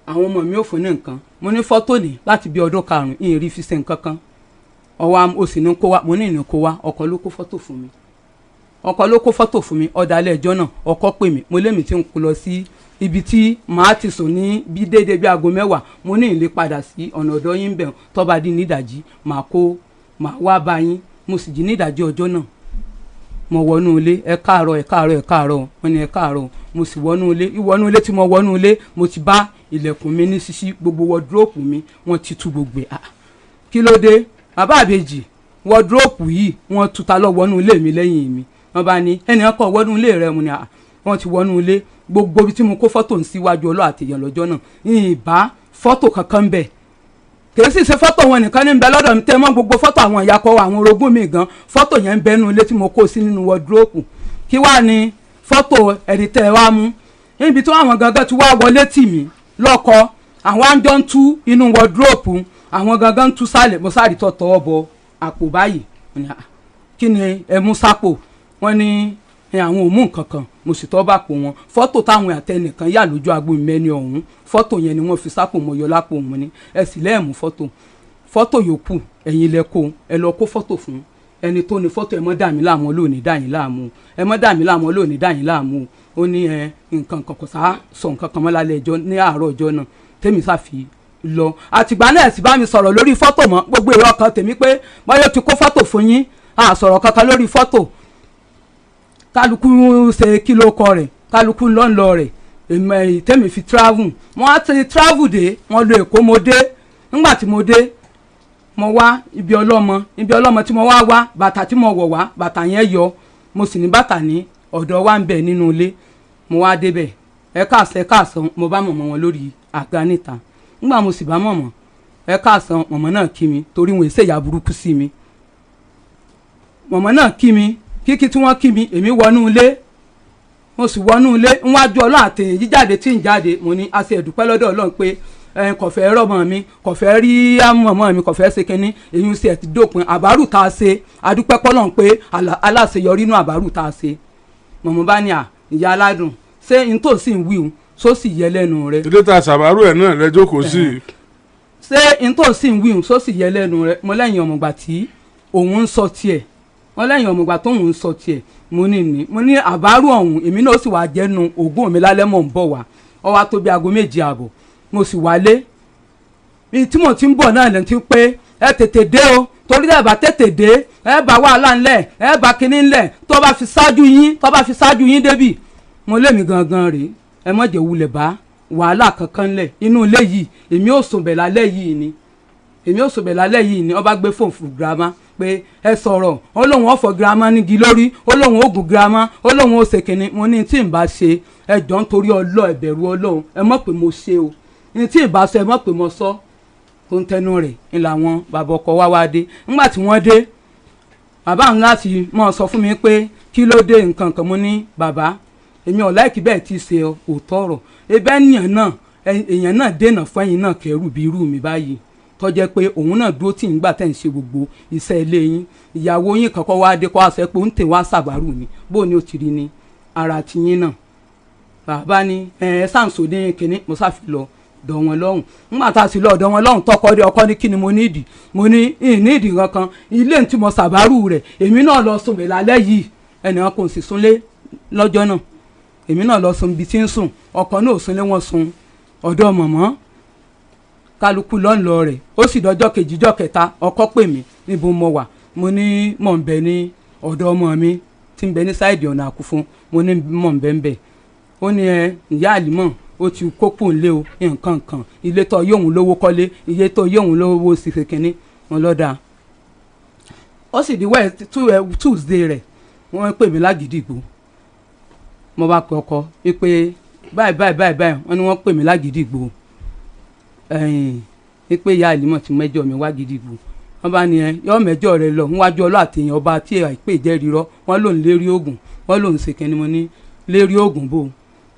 àwọn ọmọ mi ò fún ní nǹkan. Mo ní fọ́tò ní láti bí ọdún 5, ìyìn rí fi ṣe nǹkan kan, ọwọ́ o sì ní kó wá. Mo ní ìní kó wá. Ọkọ ló kó fọ́tò fún mi, ọkọ ló kó fọ́tò fún mi. Ọ̀dàlẹ̀ ẹjọ́ náà, ọkọ pè mí, mo lémi tí ń kó lọ sí ibi tí màá ti sùn ní bí déédéé bí aago 10. Mo ní ìlé padà sí ọ̀nà ọ̀dọ̀ yín bẹ̀, tó bá di nídàjí màá kó màá wá bá yín. Mo sì jí nídàjí ọjọ́ náà, mo wọnú ilé, ẹ káàárọ̀, ẹ káàárọ̀, ẹ káàárọ̀. Wọ́n ní ẹ káàárọ̀. Mo sì wọnú ilé. Ìwọnú ilé tí mo wọnú ilé, mo ti bá ilẹ̀kùn mi ní ṣíṣí, gbogbo wardrobe mi wọ́n ti tú gbogbo ẹ̀. Ah, kí ló dé, bàbá àbèjì? Wardrobe yìí wọ́n tú, ta lọ wọnú ilé mi lẹ́yìn mi? Wọ́n bá ní ẹnìkan kọ́ wọnú ilé rẹ̀. Mo ní à wọ́n ti wọnú ilé. Gbogbo ibi tí mo kó fọ́tò ń síwájú ọlọ́ àtẹ̀yàn lọ́jọ́ náà, ìbá fọ́tò kankan ń bẹ̀. Kì í sì ṣe fọ́tò wọn nìkan ní ń bẹ lọ́dọ̀ mi tẹ́ mọ́, gbogbo fọ́tò àwọn ìyá kọ, àwọn orogún mi gan, fọ́tò yẹn ń bẹ nínú ilé tí mo kó sí nínú wardrobe. Kí wàá ní fọ́tò ẹni tẹ́ ẹ wá mú níbi tí àwọn gangan ti wá wọlé tì mí lọ́kọ, àwọn àjọ ń tú inú wardrobe, àwọn gangan ń tú sálẹ̀. Mo sáré tọ́ tọwọ́ bọ àpò báyìí. Mo ní, "Ah, kí ni ẹ mú sápò?" Wọ́n ní ẹ, àwọn ò mú nǹkan kan. Mo sì tọ́ bá pò wọn, fọ́tò táwọn àtẹnìkan yà lójú agbo mẹ́ni ọ̀hún, fọ́tò yẹn ni wọ́n fi sápò. Mọ́ yọ lápò wọn ni ẹ sì lẹ́ẹ̀mú fọ́tò, fọ́tò yòókù ẹ̀yin lẹ kó, ẹ lọ kó fọ́tò fún ẹni tó ní fọ́tò. Ẹ mọ́ dà mí láàmú, olóòní dà yín láàmú, ẹ mọ́ dà mí láàmú, olóòní dà yín láàmú. Ó ní ẹ nǹkan kan kò sá sọ nǹkan kan mọ́ lálẹ́ ẹjọ́ ní àárọ̀ ọjọ́ náà tèmi sáfi lọ. Àtìgbà náà sì bá mi sọ̀rọ̀ lórí fọ́tò mọ́. Gbogbo èrò ọkàn tèmi pé báyọ̀ ti kó fọ́tò fún yín, a sọ̀rọ̀ kankan lórí fọ́tò. Kálukú ṣe kí ló kọ rẹ̀, kálukú lọ́nlọ́ rẹ̀. Èmi tèmi fi travel, wọ́n á ti travel dé, wọ́n lọ Èkó. Mo dé, nígbà tí mo dé, mo wá ibi ọlọ́mọ. Ibi ọlọ́mọ tí mo wá wá, bàtà tí mo wọ̀ wá, bàtà yẹn yọ. Mo sì ní bàtà ní ọ̀dọ̀ wa ń bẹ̀ nínú ilé. Mo wá débẹ̀, ẹ káàsán, ẹ káàsán. Mo bá mọ̀mọ́ wọn lórí àga níta. Nígbà mo sì bá mọ̀mọ́, ẹ káàsán, mọ̀mọ́ náà kí mi, torí wọn èsè ìyá burúkú sí mi. Mọ̀mọ́ náà kí mi. Kíkí tí wọ́n kí mi, èmi wọnú ilé. Mo sì wọnú ilé níwájú Ọlọ́run àtẹ̀yìn, jíjáde tí ń jáde, mo ní a ṣe ẹ̀dùpẹ́ lọ́dọ̀ Ọlọ́run pé Kò fẹ́ rọ́mọ mi, kò fẹ́ rí àmọ́mọ́ mi, kò fẹ́ ṣe kínní. Èyí sì ẹ̀ ti dópin àbárù tá a ṣe. Adúpẹ́ pọ́lọ́n pé aláṣeyọrí inú àbárù tá a ṣe. Mọ̀mọ́ bá ní à ìyá aládùn, ṣé n tó sì ń wí o, só sì yẹ lẹ́nu rẹ? Ilé tá a ṣàbárò ẹ̀ náà lẹ́jọ́ kò sí. Ṣé n tó sì ń wí o, só sì yẹ lẹ́nu rẹ? Mo lẹ́yìn ọmọgbà tí òun ń sọ tiẹ̀, wọ́n lẹ́yìn ọmọgbà tóun ń sọ tiẹ̀. Mo ní ní mo ní àbárò ọ̀hún, èmi náà sì wàá jẹ́nu ògùn mi lálẹ́, mọ̀ ń bọ̀ wá. Ó wá tó bí aago 7:30, mo sì wálé. Mi tí mo ti ń bọ̀ náà lẹ́nu ti pé ẹ tètè dé o, torí ẹ bá tètè dé, ẹ bá wàhálà ńlẹ̀, ẹ bá kinní ńlẹ̀, tó bá fi ṣáájú yín, tó bá fi ṣáájú yín débì. Mo lémi gangan rèé, ẹ má jẹ́ wulẹ̀ bá wàhálà kankan ńlẹ̀ inú ilé yìí. Èmi ò sùn bẹ̀ lálẹ́ yìí ni, èmi ò sùn bẹ̀ lálẹ́ yìí ni. Ó bá gbé fóònù fún girama pé ẹ sọ̀rọ̀. Ó lóun ó fọ girama nígi lórí, ó lóun ó gùn girama, ó lóun ó ṣe kinní. Mo ní tí n bá ṣe, ẹ jọ̀ọ́ nítorí Ọlọ́run, ẹ bẹ̀rù Ọlọ́run, ẹ mọ̀ pé mo ṣe o. Ní tí n bá sọ, ẹ mọ̀ pé mo sọ. Tó ń tẹnu rẹ̀ ń làwọn bàbá ọkọ wá wá dé. Nígbà tí wọ́n dé, bàbá ń láti mọ̀ sọ fún mi pé kí ló dé nǹkan kan. Mo ní bàbá, èmi ò láìkí bẹ́ẹ̀ ti ṣe òótọ́ ọ̀rọ̀. Ebe ènìyàn náà, èèyàn náà dènà fún ẹ̀yin náà kẹrù bí irú mi báyìí, tó jẹ́ pé òun náà dúró tì ń gbà tẹ̀ ń ṣe gbogbo iṣẹ́ ilé yín. Ìyàwó yín kankan wá dé kó wá sọ pé ó ń tè wá ṣàbárù ni, bó ni ó ti rí ni ara tiyín náà? Bàbá ní ẹ ẹ ṣàǹsó ní kinní. Mo ṣàfi lọ dọ̀ wọn lọ́hùn. Nígbà tá a sì lọ ọ̀dọ̀ wọn lọ́hùn, tọkọ dé, ọkọ ní kí ni mo nídìí? Mo ní ìnídìí kankan. Ilé tí mo ṣàbárù rẹ̀, èmi náà lọ sùn mí lálẹ́ yìí. Ẹnìkan kò sì súnlé lọ́jọ́ náà, èmi náà lọ sùn ibi tí ń sùn. Ọkọ náà ò súnlé, wọn sùn ọ̀dọ̀ mọ̀mọ́. Kálukú lọ́nlọ́ rẹ̀. Ó sì dọjọ́ kejì, jọ́ kẹta, ọkọ pè mí, níbo mo wà? Mo ní mò ń bẹ ní ọ̀dọ̀ ọmọ mi tí ń bẹ ní side ọ̀nà àkúfún. Mo ní mò ń bẹ ń bẹ. Ó ní ẹ ìyá àlímọ̀ ó ti kókó ńlé o, nǹkan kan, ilé tó yóò lówó kọ́lé, ilé tó yóò lówó sì ṣe kínní wọn lọ́dà. Ó sì di wẹ́ẹ̀ Tuesday rẹ̀, wọ́n pè mí lágídígbò. Mo bá pe ọkọ wípé báyìí báyìí báyìí báyìí, wọ́n ní wọ́n pè mí lágídígbò, ẹ̀yìn wípé ìyá àlímọ̀ ti mẹ́jọ mi wá gídígbò. Wọ́n bá ní ẹ yọ mẹ́jọ rẹ lọ níwájú ọlọ́ àtẹ̀yìn ọba tí àìpé jẹ́rìí rọ. Wọ́n lòun lérí oògùn, wọ́n lòun ṣe kínní. Mo ní lérí oògùn bò?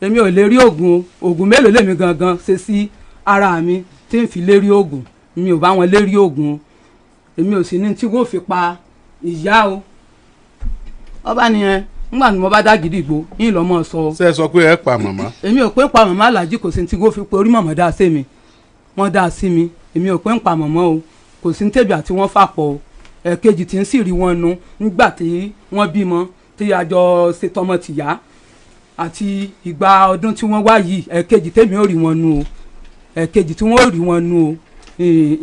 Èmi ò lérí oògùn o. Oògùn mélòó lèmi gangan ṣe sí ara mi tí ń fi lérí oògùn? Mi ò bá wọn lérí oògùn o. Èmi ò sì ní tí wọ́n fi pa ìyá o. Ọba nìyẹn. Nígbà tí mo bá dá gídígbò yín lọ́ mọ́ sọ. Ṣé ẹ sọ pé ẹ pa màmá? Èmi ò pé ń pa màmá aláàjì. Kò sí tí wọ́n fi pe orí màmá dá sí mi, wọ́n dá sí mi. Èmi ò pé ń pa màmá o. Kò sí ní tèbi àti wọ́n fà pọ̀ o. Ẹ̀ẹ̀kejì tí ń sì rí wọn nu nígbà tí wọ́n bímọ tí a jọ ṣe tọmọ tìyá àti ìgbà ọdún tí wọ́n wá yìí. Ẹ̀ẹ̀kejì tèmi ò rí wọn nu o, ẹ̀ẹ̀kejì tí wọ́n ò rí wọn nu o.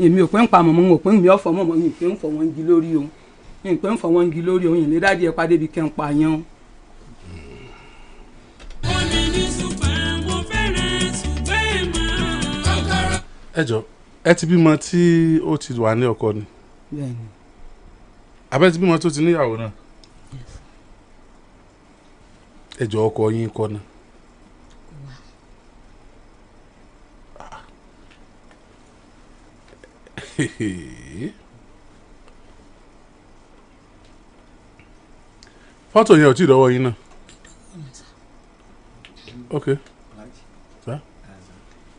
Èmi ò pé ń pa màmá, ò pé ń mi ọ̀fọ̀ mọ̀mọ́, mi pé ń fọ̀ wọ́n gi lórí o, mi pé ń fọ̀ wọ́n gi lórí o. Ìyìnlẹ̀ dáàdi ẹ̀ padà ibi kẹ́ ń pa yẹn o. Ẹ jọ, ẹ ti bímọ tí ó ti wà ní ọkọ ni? Bẹ́ẹ̀ni. Abẹ́ ti bímọ tó ti níyàwó náà? Ẹ jọ, ọkọ yín kọ́ náà? Fọ́tò yẹn ò tí ì dọ́wọ́ yín náà? Ok sir,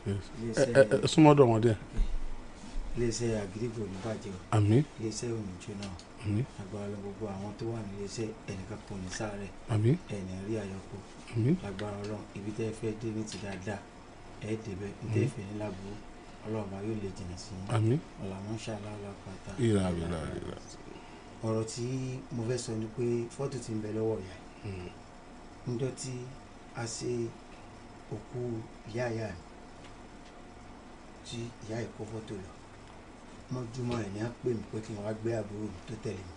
yes, ẹ ẹ ẹ súnmọ́ dọ̀ wọ́n díẹ̀. Iléeṣẹ́ àgídìgbò ní bàjẹ́ o. Àmín. Iléeṣẹ́ ò ní jóná o. Àmín. Agbára lọ gbogbo àwọn tó wà ní iléeṣẹ́, ẹnìkan kò ní sáré. Àmín. Ẹnì rí àyọkù. Àmín. Agbára Ọlọ́run, ibi tẹ́ ẹ fẹ́ dé ní ti dáadáa ẹ débẹ̀, ní tẹ́ ẹ fẹ́ ní láburú, Ọlọ́run bá yóò lè jìnnà sí yín. Àmín. Ọ̀làmúṣà lálàpàtà. Ìlà ìlà ìlà. Ọ̀rọ̀ tí mo fẹ́ sọ ni pé fọ́tò ti ń bẹ lọ́wọ́ ìyá yìí níjọ́ tí a ṣe òkú ìyá ìyá mi, tí ìyá yìí kó fọ́tò lọ mọ́júmọ́ ẹ̀ ní á pè mí pé kí n wá gbé àbúrò mi tó tẹ̀lé mi,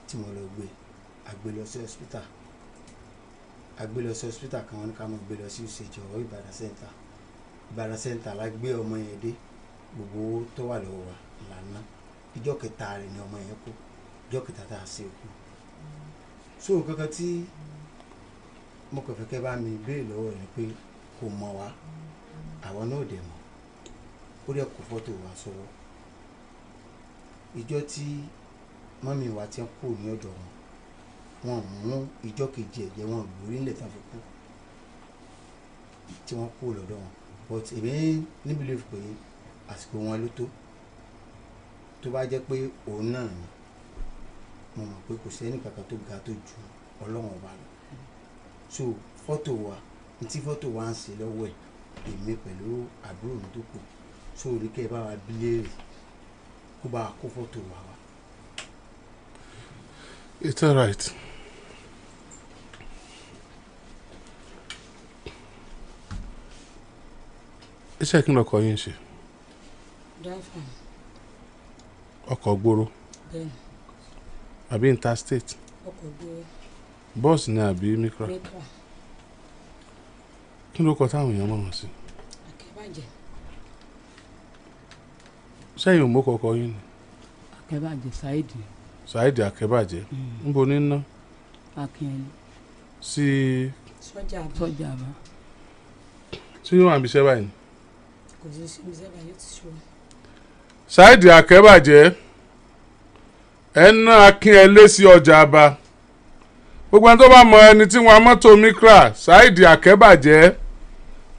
tí mo lọ gbé. A gbé lọ sí hospital, a gbé lọ sí hospital kan. Wọ́n ní ká máa gbé lọ sí ìṣèjọba Ìbàdàn center. Ìbàdàn center la gbé ọmọ yẹn dé. Gbogbo owó tó wà lọ́wọ́ wa là ń ná. Ìjọ́ kẹta rẹ̀ ni ọmọ yẹn kú, ìjọ́ kẹta tá a ṣe kú. So kankan tí mo kàn fẹ́ kẹ́ bá mi béèrè lọ́wọ́ rẹ̀ ni pé kò mọ̀ wá, àwọn náà ò dẹ̀ mọ̀. Ó dẹ̀ kó fọ́tò wa sọ́wọ́. Ìjọ́ tí mọ́mí wa ti ń kú ní ọ̀dọ̀ wọn, wọn mú ìjọ́ kejì ẹ̀jẹ̀ wọn gbórí ńlẹ̀ tán fi kú, tí wọ́n kú lọ́dọ̀ wọn. But èmi ní believe pé àsìkò wọn ló tó. Tó bá jẹ́ pé òun náà ni, mo mọ̀ pé kò sẹ́ni kankan tó ga tó ju Ọlọ́run Ọba lọ. So fọ́tò wa, ntí fọ́tò wa ń ṣe lọ́wọ́ ẹ̀, èmi pẹ̀lú àbúrò mi tó kù, so ní kẹ́ ẹ bá wa bí léèrè kó bá wa kó fọ́tò wa wá. It's all right. Iṣẹ́ kí ni ọkọ̀ yín ń ṣe? Dráìfà. Ọkọ̀ gbòòrò? Bẹ́ẹ̀ ni. Àbí interstate? Ọkọ̀ gbòòrò. Bọ́ọ̀sì ni àbí micra? Micra. Kí ló kọ táwọn èèyàn mọ̀ wọ́n sí? Akẹ́bàjẹ́. Sẹ́yìn ò mọ́kọ̀ ọkọ̀ yín ni? Akẹ́bàjẹ́ Saheed. Saheed Akẹ́bàjẹ́. Ń bo ní ná? Akínyẹlé. Sí. Sọ́jà àbá. Sọ́jà àbá. Tí yóò wà níbi iṣẹ́ báyìí ni? Kò sí sí ibi iṣẹ́ báyìí, ó ti ṣú. Saheed Akẹ́bàjẹ́, ẹ ná Akínyẹlé sí ọjà àbá. Gbogbo ẹni tó bá mọ ẹni tí wọn mọ́tò Micra, Saheed Akẹ́bàjẹ́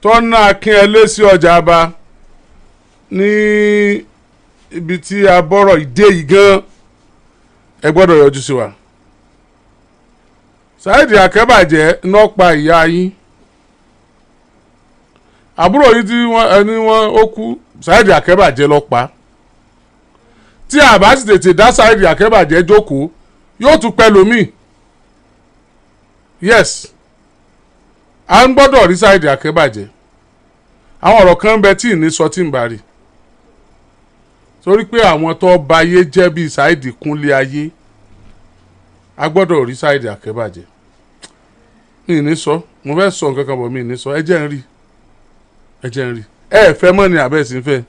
tó ná Akínyẹlé sí ọjà àbá ní ibi tí a bọ́rọ̀ ìdé yìí gan, ẹ gbọ́dọ̀ yọjú sí wa. Saheed Akẹ́bàjẹ́ náà pa ìyá yín, àbúrò yìí tí wọ́n ẹni wọ́n ó kú, Saheed Akẹ́bàjẹ́ ló pa. Tí a bá sì tètè dá Saheed Akẹ́bàjẹ́ jókòó, yóò tún pẹ́ lómi. Yes, à ń gbọ́dọ̀ rí Saheed Akẹ́bàjẹ́. Àwọn ọ̀rọ̀ kan ń bẹ tí ì ní sọ tí ń bá rí, torí pé àwọn tó ba ayé jẹ́ bíi Saheed kúnlé ayé, a gbọ́dọ̀ rí Saheed Akẹ́bàjẹ́. Mi ì ní sọ, mo fẹ́ sọ nǹkan kan bọ̀, mi ì ní sọ. Ẹ jẹ́ ń rí, ẹ jẹ́ ń rí. Ẹ fẹ́ mọ́ ni àbẹ́ sì ń fẹ́?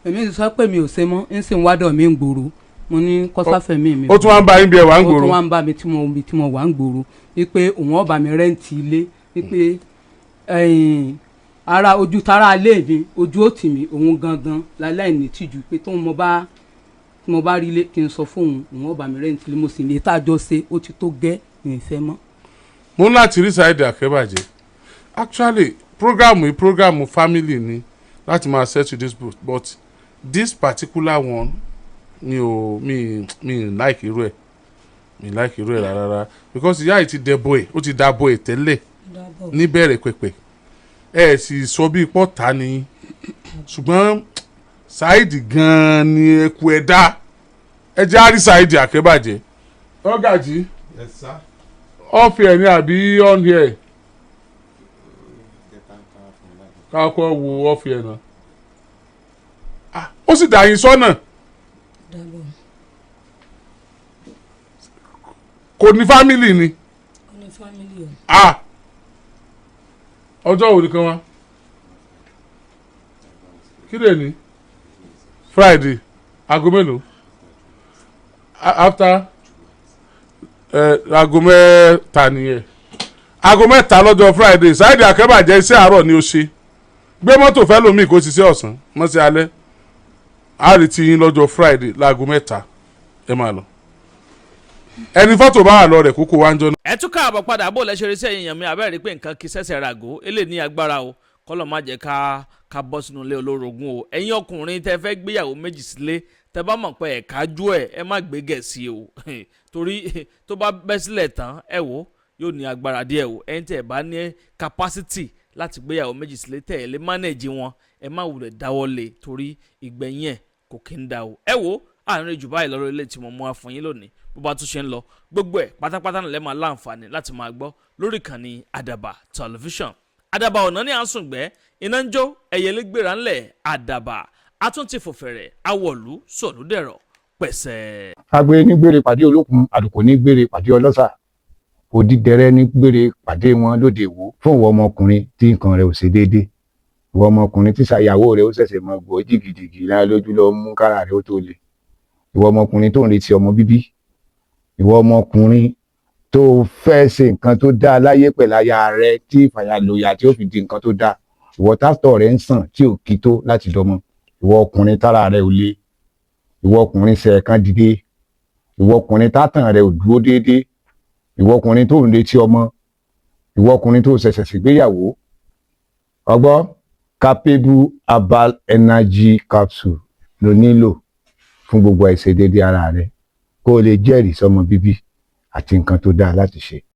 Èmi ti sọ pé mi ò ṣe mọ́, ń sì ń wádọ̀ mi ń gbòòrò. Mo ní kọ́sáfẹ́mi mi. Ó tún wá ń bá yín bí ẹ wà ń Ó gbòòrò? tún wá ń bá mi tí mo bí tí mo wà ń gbòòrò, wípé òun ọba mi rent ilé, wípé ẹ̀yìn ara ojú tara ilé mi ojú ó tì mí, òun gangan láláì ní tìjú, pé tóun mo bá tí mo bá rí ilé kí n sọ fóun, òun ọba mi rent ilé. Mo sì ní tá a jọ ṣe ó ti tó gẹ́, mi ì fẹ́ mọ́. Mo ń láti rí Saheed Akẹ́bàjẹ́. Actually, program yìí, program family ni láti máa settle this book, but this particular one, mi ò mi like irú ẹ̀, mi like irú ẹ̀ rárá, because ìyá yìí ti dẹbo ẹ̀, ó ti dabo ẹ̀ tẹ́lẹ̀ Dábọ̀. níbẹ̀rẹ̀ pẹ̀pẹ̀. Ẹ sì sọ bí pọ́tà ni, ṣùgbọ́n Saheed gan-an ni ẹkú ẹ̀dá. Ẹ jẹ́ àrí Saheed Akẹ́bàjẹ́. Ọ̀gàjì. Yes, sir. Off air ni àbí on air? Káàkó wo off air náà. Ah, ó sì dà yín sọ́nà. Dábọ̀. Kò ní family ni? Ó ní family o. Ah, ọjọ́ wo nìkan wá? Kí lè ní Friday, aago mélòó? After aago 3 nìyẹn, aago 3 lọ́jọ́ Friday. Saheed Akẹ́bàjẹ́, iṣẹ́ àárọ̀ ni ó ṣe, gbé mọ́tò fẹ́ lómi kó ṣiṣẹ́ ọ̀sán mọ́ sí alẹ́. A retí yín lọ́jọ́ Friday láago 3. Ẹ máa lọ, ẹni fọ́tò bá wà lọ rẹ̀ kókó wá ń jọ. Ẹ tún káàbọ̀ padà. Bó lẹ ṣe rí sẹ́yìn èèyàn mi, abẹ́rẹ́ pé nǹkan kí sẹ́sẹ̀ ràgó elé ní agbára o. Kọ́lọ̀ má jẹ́ ká bọ́ sínú ilé olórogún o. Ẹ̀yin ọkùnrin tẹ́ fẹ́ gbéyàwó méjì sílé, tẹ́ bá mọ̀ pé ẹ̀ kájú ẹ̀, ẹ má gbé gẹ̀ẹ́sì o, torí tó bá bẹ́ sílẹ̀ tán, ẹ wò yóò ní agbára díẹ̀ o. Ẹ̀yin tẹ́ ẹ bá ní capacity láti gbéyàwó méjì sílé, tẹ́ ẹ lè manage wọn, ẹ má wulẹ̀ dáwọ́ lé, torí ìgbẹ̀yìn ẹ̀ kò kí ń da o. Ẹ wò, àárín jù báyìí lọ́rọ̀ ilé tí mo mú wá fún yín lónìí. Bó bá tún ṣe ń lọ, gbogbo ẹ̀ pátápátá nílẹ̀ máa láǹfààní láti máa gbọ́ lórí ìkànnì Àdàbà Tẹlifíṣàn. Àdàbà ọ̀nà ní à ń sùngbẹ́, iná ń jó, ẹ̀yẹlé gbéra ńlẹ̀. Àdàbà atúntì fòfẹ̀rẹ̀ awọ̀lú sọ̀lúdẹ̀rọ̀ pẹ̀sẹ̀. Agbe ní gbére pàdé olókun, àlùkò ní gbére pàdé ọlọ́sà, òdìdẹrẹ́ ní gbére pàdé wọn lóde Ìwó. Fún ìwọ ọmọkùnrin tí nǹkan rẹ̀ ò ṣe déédé, ìwọ ọmọkùnrin tí ṣàyàwó rẹ̀ ó ṣẹ̀ṣẹ̀ mọ gbọ́ jìgìjìgì lára lójú lọ mú kára rẹ̀ ó tó le, ìwọ ọmọkùnrin tó ń retí ọmọ bíbí, ìwọ ọmọkùnrin tó fẹ́ ṣe nǹkan tó dáa láyé pẹ̀lú aya rẹ̀ tí ìfàyàlòyà tí ó fi di nǹkan tó dáa, ìwọ tásítọ̀ rẹ̀ ń sàn tí ò kí tó láti dọmọ, ìwọ ọkùnrin tára rẹ̀ ò le, ìwọ ọkùnrin ṣẹ̀ẹ̀kan dìde, ìwọ ọkùnrin tátàn rẹ̀ ò dúró déédéé, ìwọ ọkùnrin tó ń retí ọmọ, ìwọ ọkùnrin tó ṣẹ̀ṣẹ̀ ṣègbéyàwó, ọgbọ́. Capable Herbal Energy Capsule ló nílò fún gbogbo àìṣedéédé ara rẹ, kó o lè jẹ́rìí sọ́mọ bíbí àti nǹkan tó dáa láti ṣe.